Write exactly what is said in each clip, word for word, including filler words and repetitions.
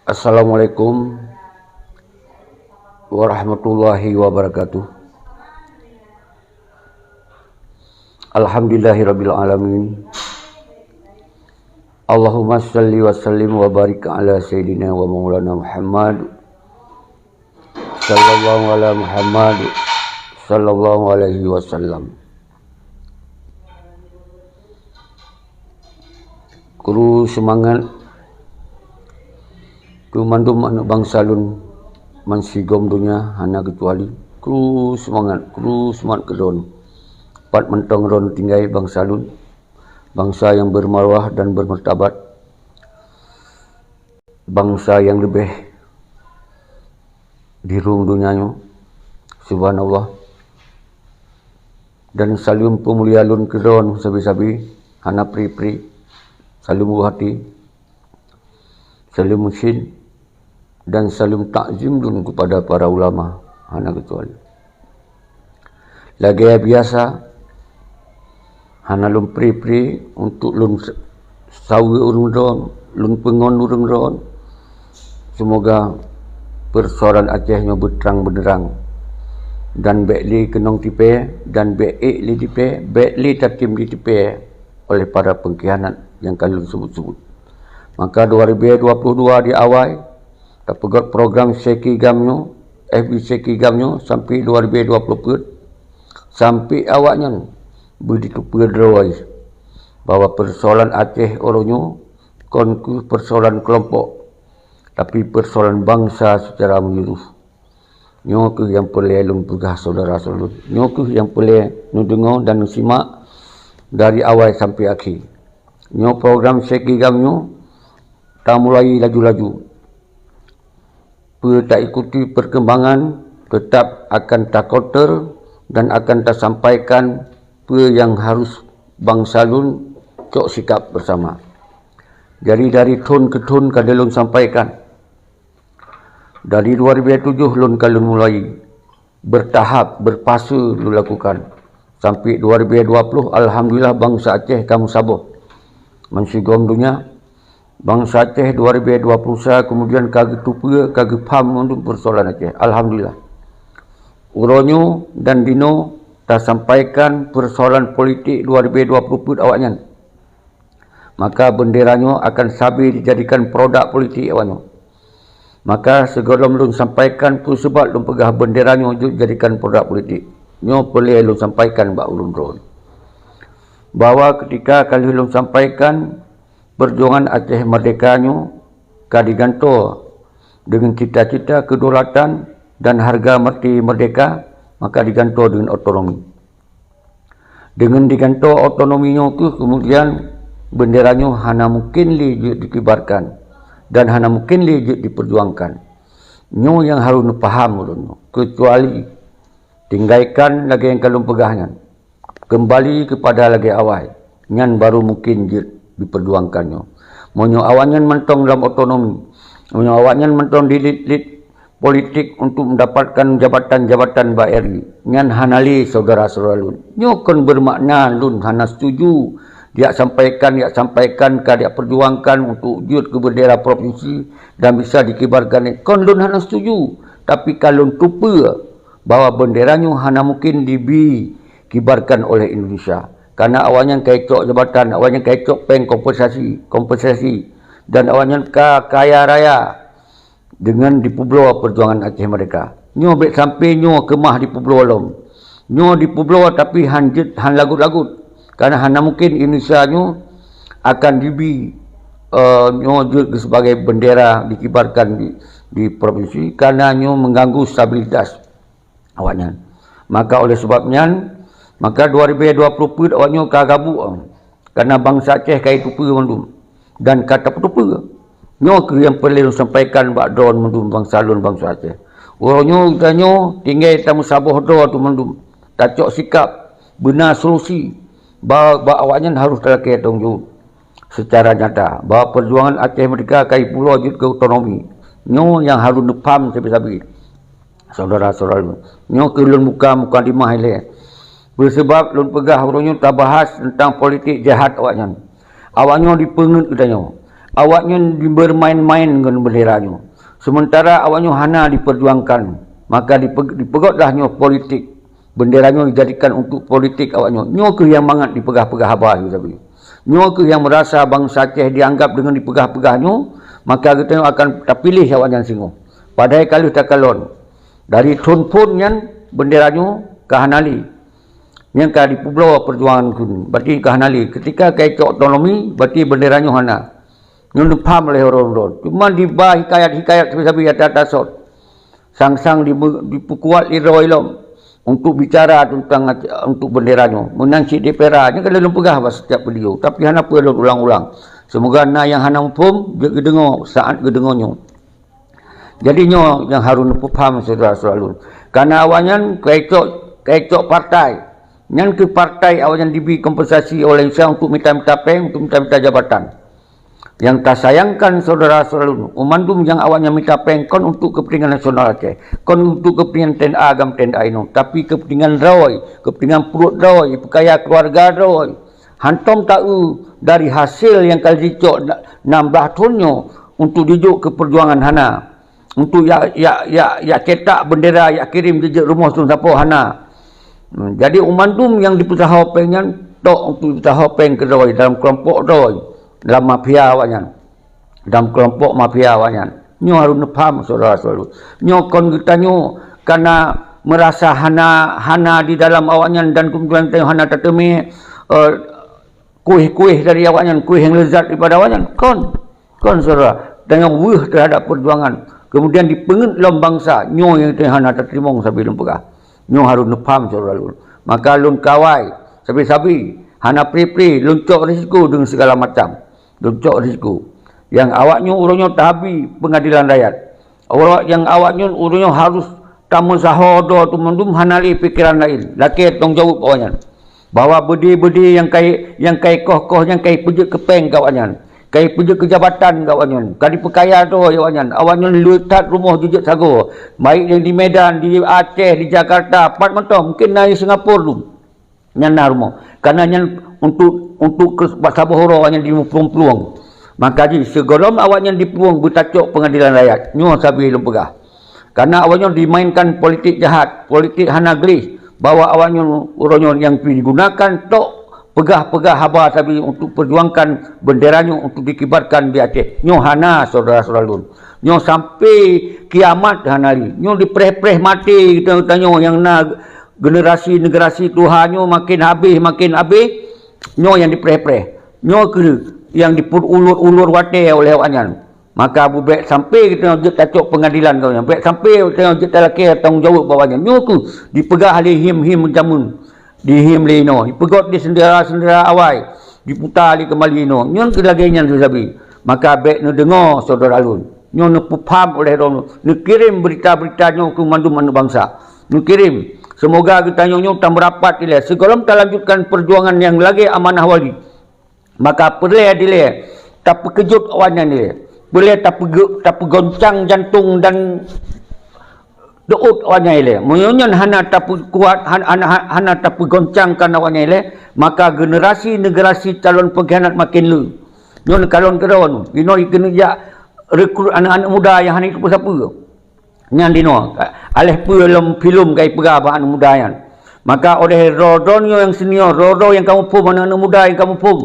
Assalamualaikum warahmatullahi wabarakatuh. Alhamdulillahirabbil alamin. Allahumma shalli wa sallim wa barik ala sayyidina wa maulana Muhammad. Sallallahu ala Muhammad. Sallallahu alaihi wasallam. Kru seumangat keu mandum aneuëk bansa lôn bansigom donya hana keucuali. Kru seumangat, kru seumangat keu lôn. Pat mantong lôn tinggai bansa lôn, bansa nyang beumarwah dan beumartabat, bansa nyang leubeh di rhueng donya nyoe. Subhanallah. Dan saleuem peumulia lôn keudroe sabe-sabe, hana pri-pri, saleuem u hati, saleuem meusin, dan saleuem takzim lôn keupada para ulama, hana keucuali. Lagée biasa, hana lôn pri-pri untuk lôn saweue ureuëng droe, lôn peungon ureuëng droe. Seumoga peusoalan Aceh nyoe beutrang beuneurang, dan bék lé keunong tipée, dan bék ék lé tipée, bék lé tatem di tipée oleh para peungkhianat nyang ka lôn sebut-sebut. Maka dua ribu dua puluh dua di awai, tapeugét program Seki Gam nyoe, F B C Seki Gam nyoe sampai dua ribu dua puluh peuet, sampai awaknyan beuditeupeue droe bahwa peusoalan Aceh uroe nyoe kon keuh peusoalan keulompok, tapi peusoalan bansa seucara meunyeluruh. Nyoe keuh nyang peureulée lôn peugah syedara-syedara lôn. Nyoe keuh nyang peureulée neudeungoe dan neusimak dari awai sampai akhé. Nyoe program Seki Gam nyoe tamulai laju-laju. Peue taikuti perkembangan, tetap akan takoter dan akan tasampaikan peue nyang harus bansa lôn cok sikap bersama. Jadi dari thon keu thon ka lôn sampaikan. Dari dua ribu tujuh lôn ka lôn mulai bertahap, berfase lôn lakukan. Sampai dua ribu dua puluh, alhamdulillah bansa Aceh ka meusaboh. Bansigom donya, bansa Aceh dua ribu dua puluh sa kemudian ka geuteupeue, ka geupaham mandum persoalan Aceh. Alhamdulillah. Uroe nyoe dan dinoe tasampaikan persoalan politik dua ribu dua puluh peuet awaknyan. Maka bendera nyoe akan sabe dijadikan produk politik awaknyoe. Maka sigohlom lôn sampaikan peue sabab lôn peugah bendera nyoe jeuet jadikan produk politik. Nyoe peureulée lôn sampaikan bak ulôn droe, bahwa ketika ka lheueh lôn sampaikan, perjuangan Aceh Merdeka nyoe ka digantoe deungon cita-cita kedaulatan dan harga mati merdeka, maka digantoe deungon otonomi. Deungon digantoe otonomi nyoe keuh keumudian bendera nyoe hana mungken lé jeuet dikibarkan dan hana mungken lé jeuet diperjuangkan. Nyoe nyang harôh neupaham ulôn nyoe, keucuali tinggaikan lagée nyang ka lôn peugah nyan, keumbali keupada lagée awai, nyan barô mungken jeuet diperjuangkan nyoe. Meunyoe awaknyan mantong lam otonomi, meunyoe awaknyan mantong dilit-lit politik untuk mendapatkan jabatan-jabatan bak R I, nyan hana lé syedara-syedara lôn. Nyoe kon beumakna lôn hana setuju jak sampaikan, jak sampaikan ka jak perjuangkan untuk jeuet keu bendera provinsi dan bisa dikibarkan. Kon lôn hana setuju, tapi ka lôn teupeue bahwa bendera nyoe hana mungken dibi kibarkan oleh Indonesia. Karena awaknyan ka icok jabatan, awaknyan ka icok péng kompensasi, kompensasi, dan awaknyan ka kaya raya deungon dipeubloe perjuangan Aceh Merdeka. Nyoe bék sampai nyoe keumah dipeubloe lom. Nyoe dipeubloe tapi han jeuet, han lagut-lagut. Karena hana mungken Indonesia nyoe akan dibi, eh, nyoe jeuet sebagai bendera dikibarkan di, di provinsi, karena nyoe mengganggu stabilitas awaknyan. Maka oleh sebab nyan, maka dua ribu dua puluh peuet awaknyoe ka gabuk, karena bansa Aceh ka iteupeue mandum dan ka tapeuteupeue. Nyoe keuh nyang peureulée lôn sampaikan bak droe mandum bansa lôn, bansa Aceh. Uroe nyoe geutanyoe tinggai tameusaboh droe tu mandum, tacok sikap, beuna solusi, ba-, bak awaknyan harôh talakée tanggung jaweueb seucara nyata bahwa perjuangan Aceh Merdeka ka ipulo jeuet keu otonomi. Nyoe nyang harôh neupaham sabe-sabe, syedara-syedara lôn. Nyoe keuh lôn buka mukadimah ilée. Peue sabab lôn peugah uroe nyoe tabahas teuntang politik jahat awaknyan. Awaknyoe dipeungeut geutanyoe. awaknyan bermain-main ngon bendera nyoe. Sementara awaknyan hana diperjuangkan, maka dipe-, dipegotlah nyoe politik. Bendera nyoe dijadikan untuk politik awaknyan. Nyoe keuh nyang mangat dipeugah-peugah haba nyoe sabe. Nyoe keuh nyang meurasa bansa Aceh dianggap deungon dipeugah-peugah nyoe, maka geutanyoe akan tapiléh awaknyan singoh. Padahai ka lheueh takalon. Dari thon phon nyan bendera nyoe ka hana lé. Nyang ka dipeubloe perjuangan keunoe, berarti ka hana lé. Ketika ka icok otonomi, berarti bendera nyoe hana. Nyoe neupham lé ureuëng-ureuëng. Cuma diba hikayat-hikayat sabe-sabe ata-ata sot. Sang-sang dibe-, dipeukuat lé droe lom untuk bicara tentang, untuk bendera nyoe. Meunan cit di Pera, nyoe ka lôn peugah bak setiap video, tapi hana peue lôn ulang-ulang. Semoga na nyang hana muphom, jeuet geudeungoe saat geudeungoe nyoe. Jadi nyoe nyang harôh neupeupaham syedara-syedara lôn. Karena awaknyan ka icok, ka icok partai. Nyan keuh partai awaknyan dibi kompensasi oleh Indonesia untuk mita-mita péng, untuk mita-mita jabatan. Nyang tasayangkan syedara-syedara lôn, mandum nyang awaknyan mita péng kon untuk kepentingan nasional Aceh, kon untuk kepentingan T N A agam T N A inoe, tapi kepentingan droe, kepentingan pruet droe, peukaya keluarga droe. Hantom taeu dari hasil nyang ka jicok na-, nam blaih thon nyoe untuk jijok keu perjuangan hana. Untuk yak, yak, yak, yak cetak bendera, yak kirém jijak rumoh thon sapo hana. Hmm, jadi mandum nyang dipeusaho péng nyan tok untuk dipeusaho péng keudroe dalam kelompok droe, dalam mafia awaknyan. Dalam kelompok mafia awaknyan. Nyoe harôh neupham syedara-syedara lôn. Nyoe kon geutanyoe kana meurasa hana, hana di dalam awaknyan dan keumudian tanyoe hana tateumé, eh, kueh-kueh dari awaknyan, kueh nyang lezat daripada awaknyan. Kon, kon syedara, dan nyang weueh terhadap perjuangan, kemudian dipeungeut lom bansa, nyoe nyang teuh hana tateurimong sabe lôn peugah. Nyoe harôh neupham syedara lôn. Maka lôn kawai sabe-sabe, hana pri-pri lôn cok risiko deungon segala macam. Lôn cok risiko. Nyang awaknyoe uroe nyoe tahabi pengadilan rakyat. Awak nyang awaknyoe uroe nyoe harôh tameusaho droe mandum hana lé pikeran laén, lakée tanggung jaweueb awaknyan. Bahwa beudé-beudé nyang kai, nyang kai koh-koh nyan kai peujeuet keu péng keu awaknyan, kai peujeuet keu jabatan keu awaknyan, ka dipeukaya droe awaknyan. Awaknyan le that rumoh jijeuet sagoe, baik nyang di Medan, di Aceh, di Jakarta, pat mantong, mungken na di Singapura dum. Nyan na rumoh. Karena nyan untuk, untuk keu bak saboh uroe nyan dimuplong-plong. Maka jih sigohlom awaknyan diplueng beutacok pengadilan rakyat. Nyoe sabe lôn peugah. Karena awaknyan dimainkan politik jahat, politik hana gleh, bahwa awaknyan uroe nyoe nyang pi digunakan tok peugah-peugah haba sabe untuk perjuangkan bendera nyoe untuk dikibarkan di Aceh. Nyoe hana syedara-syedara lôn. Nyoe sampai kiamat hana lé. Nyoe dipreh-preh maté geutanyoe nyang na generasi-generasi tuha nyoe makin habéh, makin habéh, nyoe nyang dipreh-preh. Nyoe keuh nyang dipeululur-ulur watée oleh awaknyan. Maka bubek sampai geutanyoe jeuet tacok pengadilan geutanyoe. Bek sampai geutanyoe jeuet talakée tanggung jaweueb bak awaknyan. Nyoe keuh dipeugah lé him-him jameun. Dihim lé inoe. Dipeugot di syedara-syedara awai. Diputa lé keumbali inoe. Nyoe keuh lagée nyan sabe. Maka bek neudeungoe syedara lôn. Nyoe neupeupaham oleh droeneuh, neukirém beurita-beurita nyoe keu mandum aneuëk bansa. Neukirém, seumoga geutanyoe nyoe tameurapat ilée sigohlom talanjutkan peujuangan nyang lagée amanah wali. Maka peureulée dilée tapeukeujot awaknyan ilée. Peureulée tapeuge-, tapeugoncang jantong dan deuôt awaknyan ilée. Meunyoe nyan hana tapeukuat, han-, hana, hana tapeugoncangkan awaknyan ilée, maka generasi-generasi calon peungkhianat makin le. Nyoe neukalon keudroe nyoe. Inoe keuneuk jak rekrut aneuëk-aneuëk muda nyang hana jiteupeue sapeue. Nyan dinoe, aléh peue lom filem ka ipeugah bak aneuëk muda nyan. Maka oleh droe-droe nyoe nyang senior, droe-droe nyang ka muphom, aneuëk-aneuëk muda nyang ka muphom,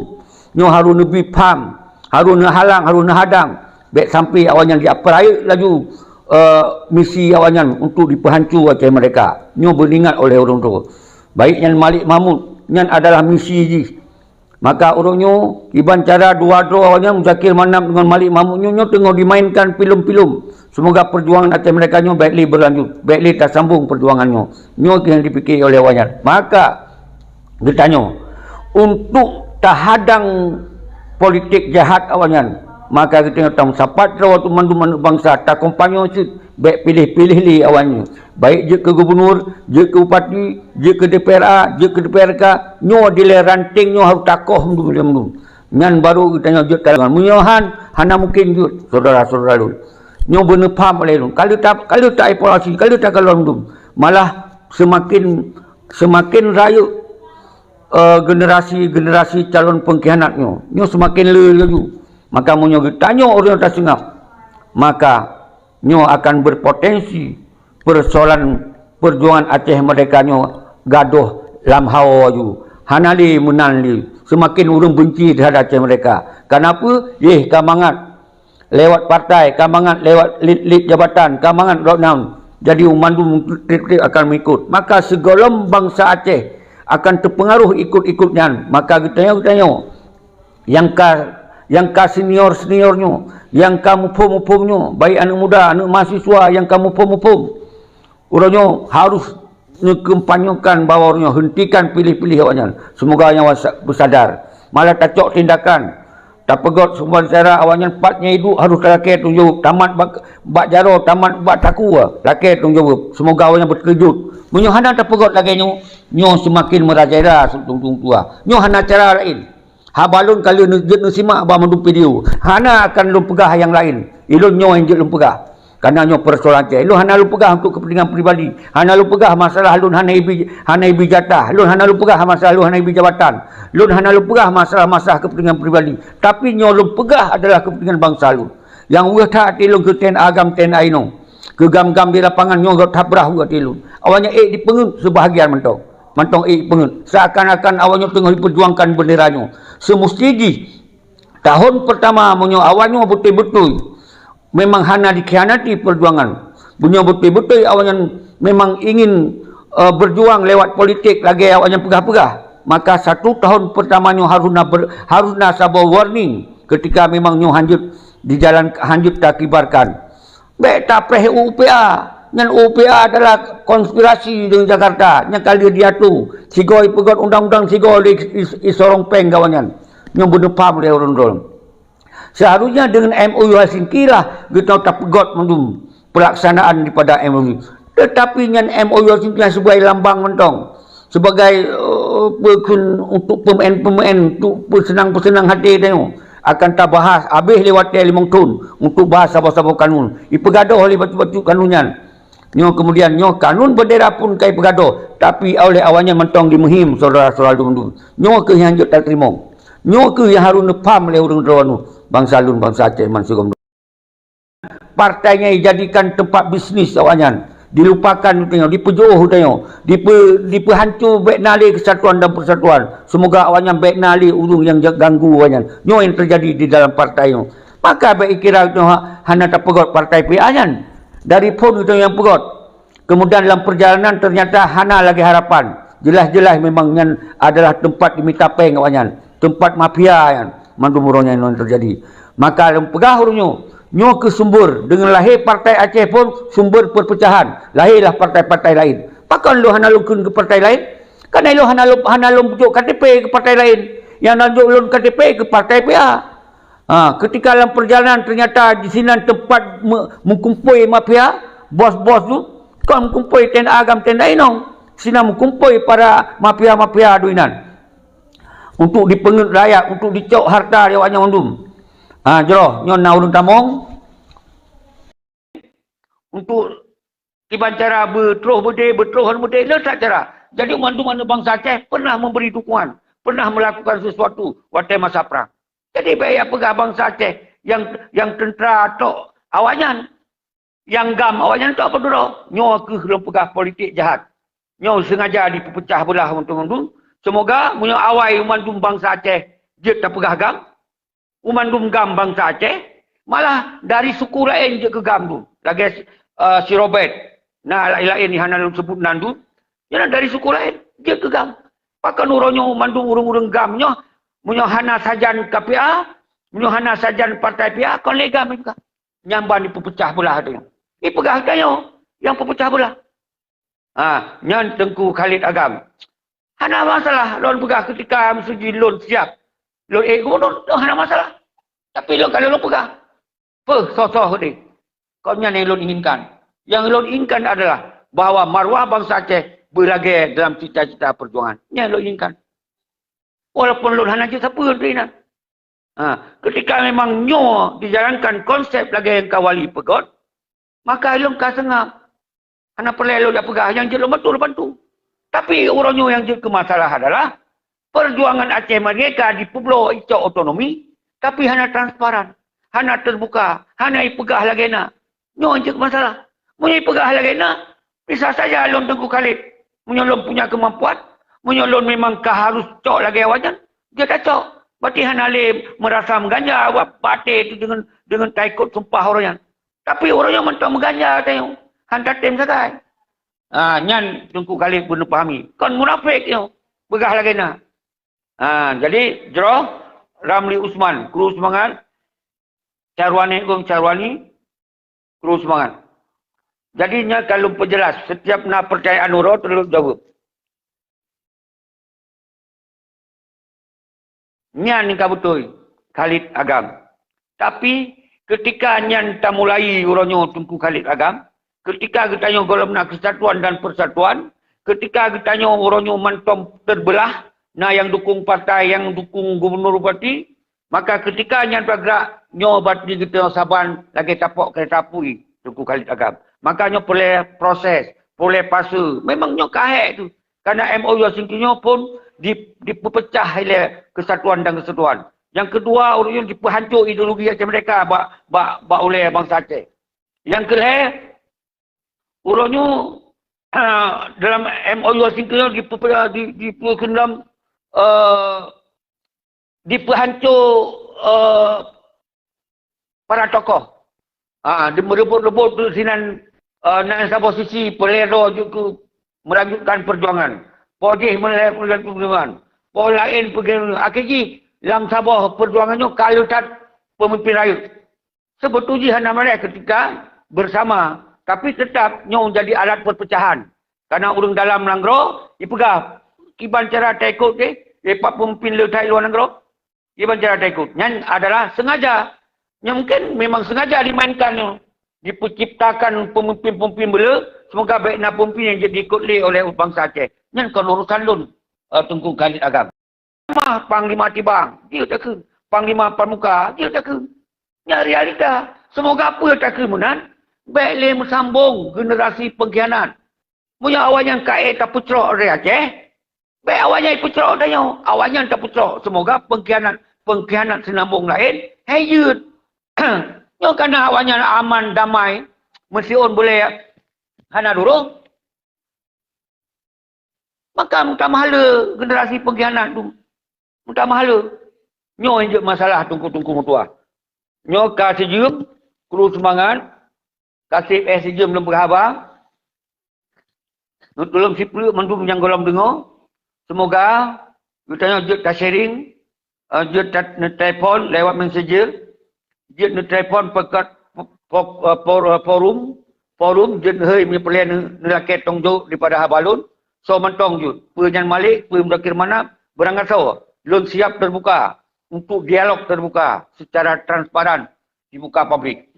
nyoe harôh neubi pham, harôh neuhalang, harôh neuhadang. Bek sampai awaknyan jiapeurayeuk laju, eh, misi awaknyan untuk dipeuhanco Aceh Merdeka. Nyoe beuingat oleh ureuëng droe. Baik nyan Malik Mahmud, nyan adalah misi jih. Maka ureuëng nyoe, iban cara dua droe awaknyan Muzakir Manaf deungon Malik Mahmud nyoe, nyoe teungoh dimainkan filem-filem. Seumoga peujuangan Aceh Merdeka nyoe bek lé beulanjut, bek lé tasambong peujuangan nyoe. Nyoe keuh nyang dipike oleh awaknyan. Maka geutanyoe, untuk tahadang politik jahat awaknyan, maka geutanyoe tameusapat droe mandum aneuëk bansa, takompanye cit, bek piléh-piléh lé awaknyan. Baik jeuet keu gubunur, jeuet keu bupati, jeuet keu D P R A, jeuet keu D P R K, nyoe dilée ranting nyoe harôh takoh mandum-mandum. Nyan barô geutanyoe jeuet talangan. Meunyoe han, hana mungken jeuet, syedara-syedara lôn. Nyoe beuneupham oleh lôn. Ka lheueh ta-, ka lheueh taevaluasi, ka lheueh takalon mandum. Malah seumaken, seumaken rayeuk, eh, generasi-generasi calon peungkhianat nyoe. Nyoe seumaken le laju. Maka meunyoe geutanyoe ureuëng taseungab, maka nyoe akan berpotensi persoalan perjuangan Aceh Merdeka nyoe gadôh lam hawa ju. Hana lé meunan lé, seumaken ureuëng beunci teuhadap Aceh Merdeka. Kenapa? Yeh ka mangat lewat partai, ka mangat lewat lit-lit jabatan, ka mangat lockdown. Jadi, mandum treb-treb akan mengikut. Maka sigohlom bansa Aceh akan teupeungaruh ikut-ikut nyan. Maka geutanyoe-geutanyoe nyang ka, nyang ka senior-senior nyoe, nyang ka muphom-muphom nyoe, baik aneuëk muda, aneuëk mahasiswa nyang ka muphom-muphom, uroe nyoe harus neukampanyekan bahwa uroe nyoe hentikan pilih-pilih awaknyan. Semoga awaknyan sa-, beusadar. Malah tacok tindakan, tapeugöt sumber cara awaknyan pat nyang iduek harus talakée tanggung jaweueb. Tamat bak, bak jaroe, tamat bak takue, lakée tanggung jaweueb. Semoga awaknyan beuteukeujeut. Meunyoe hana tapeugöt lagée nyoe, nyoe seumaken meurajalela seutung-tung tua. Nyoe hana cara laén. Haba lôn ka lheueh neu-, jeuet neusimak bak mandum video. Hana akan lôn peugah nyang laén. Ilôn nyoe nyang jeuet lôn peugah. Karena nyoe persoalan Aceh. Lôn hana lôn peugah untuk kepentingan pribadi. Hana lôn peugah masalah lôn hana ibi, hana ibi jatah. Lôn hana lôn peugah masalah lôn hana ibi jabatan. Lôn hana lôn peugah masalah-masalah kepentingan pribadi. Tapi nyoe lôn peugah adalah kepentingan bansa lôn. Nyang weueh that até lôn keu T N A GAM, T N A inong. Keu GAM-GAM di lapangan nyoe göt that brah weueh até lôn. Awaknyan ék dipeungeut seubahagian mantong. Mantong ék dipeungeut. Seakan-akan awaknyan teungoh jiperjuangkan bendera nyoe. Seumusti jih tahun pertama meunyoe awaknyan beutôi-beutôi memang hana dikhianati perjuangan. Meunyoe beutôi-beutôi awaknyan memang ingin, eh, berjuang lewat politik lagée awaknyan peugah-peugah, maka satu tahun pertama nyoe harus na ber-, harus na saboh warning ketika memang nyoe hanjeuet dijalan, hanjeuet takibarkan. Bék tapreh U P A. Nyan U P A adalah konspirasi deungon Jakarta nyang ka lheueh diatu. Sigoe ipeugöt undang-undang sigoe lé i, i, isorong péng gawat nyan. Nyoe beuneupham lé ureuëng droe. Seharusnya dengan M O U Helsinki lah geutanyoe tapeugöt mandum pelaksanaan daripada M O U. Tetapi nyan M O U Helsinki hanya sebagai lambang mantong, sebagai, eh, peukheun untuk peumaén-peumaén, untuk peuseunang-peuseunang hati tanyoe. Akan tabahas habéh lé watée limong thon untuk bahas saboh-saboh kanun. Ipeugadôh lé bacut-bacut kanun nyan. Nyoe keumudian nyoe kanun bendera pun ka ipeugadôh, tapi oleh awaknyan mantong dimeuhém syedara-syedara lôn. Nyoe kheueh nyang jeuet tateurimong. Nyoe kheueh nyang harôh neupham lé ureuëng droeneuh bansa lôn, bansa Aceh man sigom. Partai nyan dijadikan teumpat bisnis awaknyan, dilupakan geutanyoe, dipeujoh geutanyoe, dipe-, dipeuhanco bék na lé keusatuan dan peusatuan. Seumoga awaknyan bék na lé ureuëng nyang ja-, ganggu awaknyan. Nyoe nyang teujadi di dalam partai nyoe. Maka bék ikira geutanyoe ha-, hana tapeugöt partai P A nyan. Dari phon geutanyoe nyang peugöt. Keumudian lam peurjalanan teunyata hana lagée harapan. Jeulaih-jeulaih memang nyan adalah teumpat jimita péng awaknyan, teumpat mafia nyan, mandum uroe nyan nyang teujadi. Maka lôn peugah uroe nyoe, nyoe kheueh sumber, deungon lahé Partai Aceh phon sumber peurpeucahan, lahé lah partai-partai laén. Pakon lôn hana lôn kheun keu partai laén? Karena lôn hana lôn, hana lôn jok K T P keu partai laén. Nyang na jok lôn K T P keu partai P A. Ha, ketika lam peurjalanan teunyata disinan teumpat me-, meukumpôi mafia, bos-bos tu, kon meukumpôi T N A GAM, T N A inong. Sinan meukumpôi para mafia-mafia dum inan. Untuk dipeungeut rakyat, untuk dicok harta di awaknyan mandum. Ha, jroh, nyoe na ureuëng tamong. Untuk kiban cara beutroh beudé, beutroh beudé, le that cara. Jadi, mandum aneuëk bansa Aceh pernah memberi dukungan, pernah melakukan sesuatu watée masa prang. Jadi, bék ya peugah bansa Aceh nyang, nyang teuntara tok awaknyan, nyang GAM awaknyan tok peuduro. Nyoe kheueh lôn peugah politik jahat. Nyoe sengaja dipeupeucah beulah mandum-mandum. Semoga meunyoe awai mandum bansa Aceh jeuet tapeugah GAM, u mandum GAM bansa Aceh, malah dari suku laén jeuet keu GAM tu. Lagée, eh, si Robert, na laén-laén nyang hana lôn seubut nan tu, nyan dari suku laén jeuet keu GAM. Pakon uroe nyoe mandum ureuëng-ureuëng GAM nyoe, meunyoe hana sajan K P A, meunyoe hana sajan partai P A, kon lé GAM ipeugah. Nyan ban ipeupeucah beulah tu. Ipeugah tanyoe nyang peupeucah beulah. Ha, nyan Teungku Khalid Agam. Hana masalah, lôn peugah keutika meusuji lôn siab. Lôn ék gubunur, lôn hana masalah. Tapi lôn ka lôn peugah. Peuh, soh-soh deh. Kon nyan nyang lôn inginkan. Nyang lôn inginkan adalah bahwa maruah bansa Aceh beulagée dalam cita-cita perjuangan. Nyan lôn inginkan. Walaupun lôn hana jeuet sapeue lôn ingat. Ha, ketika memang nyoe dijalankan konsep lagée nyang ka Wali peugöt, maka lôn ka seungab. Hana peureulée lôn jak peugah, nyang jeuet lôn bantu, lôn bantu. Tapi uroe nyoe nyang jeuet keu masalah adalah, perjuangan Aceh Merdeka dipeubloe icok otonomi, Tapi hana transparan, hana teubuka, hana ipeugah lagée na. Nyoe jeuet masalah. Meunyoe ipeugah lagée na, bisa saja lôn Teungku Khalid. Meunyoe lôn punya keumampuan, meunyoe lôn memang ka harus cok lagée awaknyan, jeuet tacok. Berarti hana lé meurasa meuganja awak baté teuh deungon, deungon taikot sumpah awaknyan. Tapi awaknyan mantong meuganja tanyoe, han tatem sagai. Ah, nyan Teungku Khalid beuneuh pahami. Kon munafék nyoe, peugah lagée na. Ah, jadi jroh Ramli Usman, kru seumangat, Syarwani Agung Syarwani, kru seumangat. Jadi nyan ka lôn peujeulaih, setiap na peurtanyaan uroe, lôn jaweueb. Nyan ka beutôi, Khalid Agam. Tapi, keutika nyan tamulai uroe nyoe Teungku Khalid Agam, keutika geutanyoe gohlom na keusatuan dan peusatuan, keutika geutanyoe uroe nyoe mantong teubeulah, na nyang dukung partai, nyang dukung gubunur bupati, maka keutika nyan bagrak nyoe bati geutanyoe saban lagée tapok keureta apui Teungku Khalid Agam. Maka nyoe peureulée proses, peureulée pase. Memang nyoe ka hék tu. Karena M O U Washington nyoe pun di, dipeupecah ilée keusatuan dan keusatuan. Nyang keudua, ureuëng nyoe dipeuhanco ideologi Aceh Merdeka bak, bak, bak ulée bansa Aceh. Nyang keulhée, ureuëng nyoe, dalam M O U Washington nyoe dipeupe-, di, dipeukeundam, eh, dipeuhanco, eh, para tokoh. Ha, di-, meureubot-reubot tu sinan, eh, nan saboh sisi peureulée droe jeuet keu meulanjutkan peujuangan. Po jih meulanjutkan peujuangan. Po laén peujuangan. Akhé jih lam saboh peujuangan nyoe ka le that peumimpin rayeuk. Seubeutôi jih hana malée keutika beusama, tapi teutap nyoe jadi alat peupeucahan. Karena ureuëng dalam nanggroe jipeugah, "Kiban cara taikot deh, lepat peumimpin le that luwa nanggroe?" Kiban cara taikot. Nyan adalah sengaja. Nyan mungkin memang sengaja dimainkan nyoe. Dipeuciptakan peumimpin-peumimpin beuleu, semoga bék na peumimpin nyang jeuet diikot lé oleh bansa Aceh. Nyan kon urusan lôn, eh, Teungku Khalid Agam. Mah Panglima Tibang, jeuet takheun. Panglima Pramuka, jeuet takheun. Nyan realita. Semoga peue takheun meunan, bék lé meusambong generasi pengkhianat. Meunyoe awaknyan ka ék tapeucrok dari Aceh, bék awaknyan peucrok tanyoe. Awaknyan tapeucrok. Semoga pengkhianat, pengkhianat seunambong laén, hai jeuet. Nyoe kana awaknyan aman, damai, meusiôn bulée hana duroh. Maka meutamah le generasi pengkhianat tu. Meutamah le. Nyoe nyang jeuet masalah teungku-teungku meutuah. Nyoe ka sijeuem, kru seumangat, ka seb éh sijeuem lôn peugah haba. Neutulông sipeue mandum nyang gohlom deungoe. Seumoga geutanyoe jeuet ta-sharing, eh, jeuet ta-, neutelepon lewat messenger, jeuet neutelepon peukat po-, po-, eh, por-, eh, forum, forum jeuet neuhôi meunyoe peureulée neu-, neulakée tông jaweueb daripada haba lôn, soe mantong jeuet. Peue Nyan Malik, peue Mudakir Manaf, beurangkasoe, lôn siap teubuka untuk dialog teubuka secara transparan di muka publik.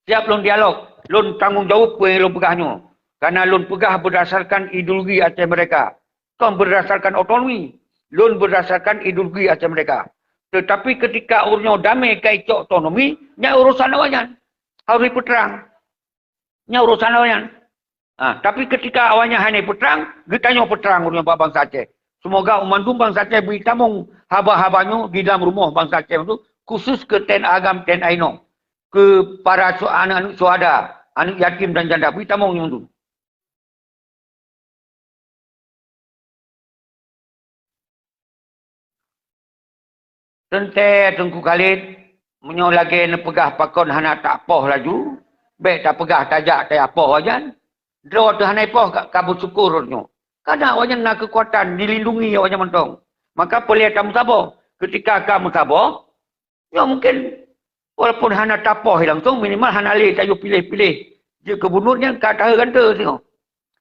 Siap lôn dialog, lôn tanggong jaweueb peue nyang lôn peugah nyoe. Karena lôn peugah beurdasarkan ideologi Aceh Merdeka, kon beurdasarkan otonomi. Lôn beurdasarkan ideologi Aceh Merdeka. Tetapi ketika ureuëng nyoe damé ka icok otonomi, nyan urusan awaknyan. Harôh jipeutrang. Nyan urusan awaknyan. Ha, tapi ketika awaknyan hana peutrang, geutanyoe peutrang ureuëng bak bansa Aceh. Seumoga mandum bansa Aceh bri tamong haba-haba nyoe di dalam rumoh bansa Aceh tu, khusus keu T N A Agam, T N A Inong, keu para su-, aneuëk-aneuëk syuhada, aneuëk yatim dan janda, bri tamong nyoe tu. Teuntée Teungku Khalid, meunyoe lagée neupeugah pakon hana tapoh laju, bék tapeugah tajak tapoh awaknyan. Droe teuh hana ipoh ka, ka beusyukur nyoe. Kadang awaknyan na keukuatan, dilindungi awaknyan mantong. Maka peureulée tameusaboh. Ketika ka meusaboh, nyoe mungkin walaupun hana tapoh langsong, minimal hana lé tayue piléh-piléh jeuet keu gubunur nyan ka tahe gante singoh.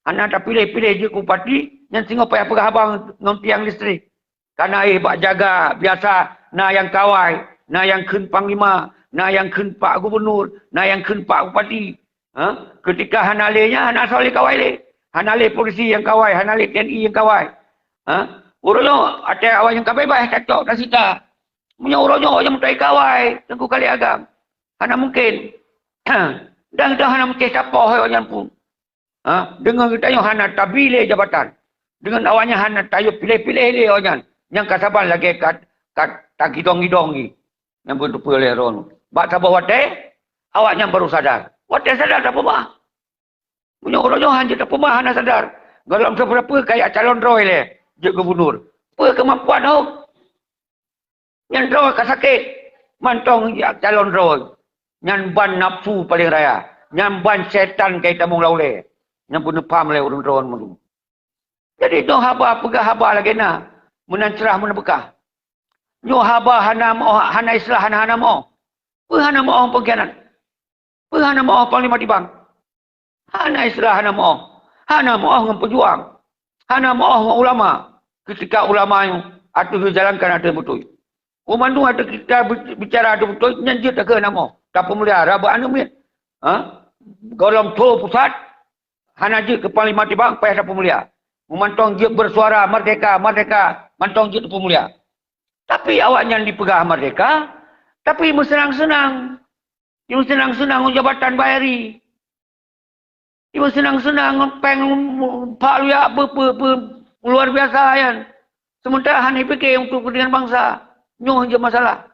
Hana tapiléh-piléh jeuet keu bupati, nyan singoh payah peugah haba ngon tiang listrik. Kana éh bak jaga, biasa na nyang kawai, na nyang kheun panglima, na nyang kheun pak gubunur, na nyang kheun pak bupati. Ha? Ketika hana lé nyan, hana soe lé kawai lé. Hana lé polisi nyang kawai, hana lé T N I nyang kawai. Ha? Uroe nyoe, watée awaknyan ka beubaih, tacok, tasita. Meunyoe uroe nyoe, awaknyan meutai kawai, Teungku Khalid Agam. Hana mungkin. Dan geutanyoe hana meucéh tapoh awaknyan pun. Ha? Deungon geutanyoe hana tabri lé jabatan. Deungon awaknyan hana tayue piléh-piléh lé awaknyan. Nyang ka saban lagée ka, ka tagidong-gidong jih. nyang beuteupeue lé droeneuh. Bak saboh watée, awaknyan baru sadar. Watée sadar tapeubah. Meunyoe uroe nyoe hana jeuet tapeubah, hana sadar. Gohlom sapeue-sapeue kaya calon droe lé jeuet gubunur. Peue keumampuan hom? Nyan droe ka sakét, mantong jak calon droe. Nyan ban nafsu paleng raya. Nyan ban syaitan ka jitamong lam ulée. Nyan beuneupham lé ureuëng droe mandum. Jadi nyoe haba peugah haba lagée na, meunan crah meunan beukah. Nyoe haba hana meuoh, hana islah, hana, hana meuoh. Peue hana meuoh pengkhianat? Peue hana meuoh panglima tibang? Hana islah hana meuoh. Hana meuoh ngon peujuang. Hana meuoh ngon ulama. Keutika ulama nyoe ateueh geujalankan ateueh beutôi. Umandum ateueh kita bi-, bicara ateueh beutôi, nyan jeuet takeu hana meuoh. Tapeumulia rabat aneuëk miet. Ha? Gohlom tho pusat, hana jeuet keu panglima tibang, payah tapeumulia. Mantong jeuet bersuara merdeka, merdeka, mantong jeuet tapeumulia. Tapi awaknyan dipeugah merdeka, tapi meuseunang-seunang. Meuseunang-seunang ngon jabatan Bayari. Meuseunang-seunang ngon péng, pak luyak, pe, pe, pe, luar biasa nyan. Sementara hana jipike untuk kepentingan bangsa. Nyoe je masalah.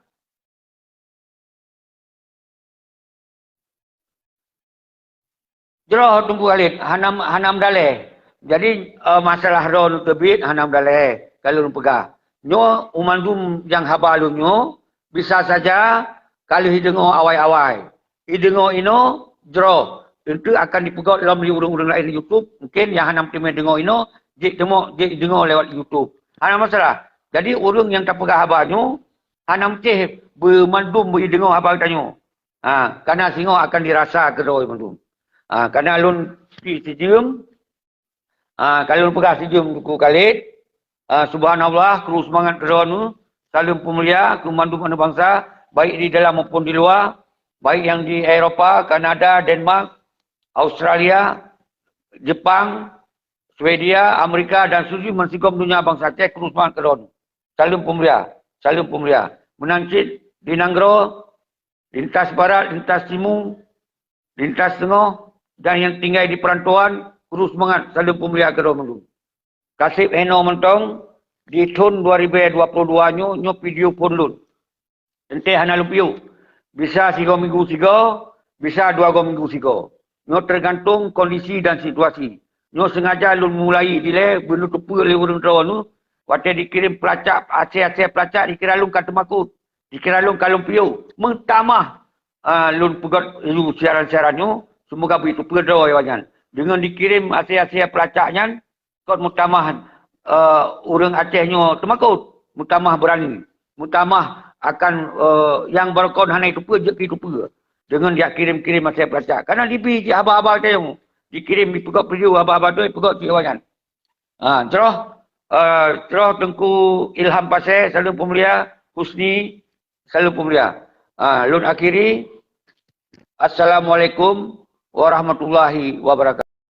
Jroh Teungku Khalid, hana, hana meudalée. Jadi, eh, masalah droeneuh teubiet hana meudalée, ka lôn peugah. Nyoe umandum nyang haba lôn nyoe, bisa saja ka lheueh jideungoe awai-awai. Jideungoe inoe, jroh. Teuntu akan jipeugét lom lé ureuëng-ureuëng laén di YouTube. Mungkin nyang hana meuteumé deungoe inoe, jeuet teumok, jeuet jideungoe lewat YouTube. Hana masalah. Jadi, ureuëng nyang tapeugah haba nyoe, hana meucéh beumandum beujideungoe haba geutanyoe. Ha, karena singoh akan dirasa keudroe mandum. Ha, karena lôn si-, sijeuem, ha, ka lôn peugah sijeuem Teungku Khalid, ha, subhanallah, kru seumangat keudroe nyoe, saleuem peumulia keu mandum aneuëk bansa, baik di dalam maupun di luwa, baik nyang di Eropa, Kanada, Denmark, Australia, Jepang, Swedia, Amerika, dan seluruh bansigom donya bansa Aceh, kru seumangat keudroe nyoe. Saleuem peumulia, saleuem peumulia. Meunan cit di nanggroe, lintas barat, lintas timu, lintas teungoh, dan nyang tinggai di peurantauan, kru seumangat, saleuem peumulia keudroe mandum. Kaseb henoe mantong, di thon dua ribu dua puluh dua nyoe, nyoe video phon lôn. Teuntée hana lôn piôh. Bisa sigoe minggu sigoe, bisa dua goe minggu sigoe. Nyoe teugantung kondisi dan situasi. Nyoe sengaja lôn mulai dilée beuneuteupeu lé ureuëng droeneuh, watée jikirém peulacak, asée-asée peulacak jikira lôn ka teumakot. Jikira lôn ka lôn piôh. Meutamah, a, lôn peugét laju siaran-siaran nyoe, seumoga beuteupeue droe awaknyan. Deungon jikirém asée-asée peulacak nyan, kon meutamah, eh, ureuëng Aceh nyoe teumakot, meutamah beurani, meutamah akan, eh, nyang barokon hana jiteupeue jeuet keu jiteupeue. Deungon jak kirém-kirém asée peulacak. Karena dibi jih haba-haba teuh, jikirém jipeugét peue haba-haba teuh jipeugét cit awaknyan. Ha, jroh, eh, jroh Teungku Ilham Pasé, saleuem peumulia, Husni, saleuem peumulia. Ha, lôn akhiri. Assalamualaikum warahmatullahi wabarakatuh.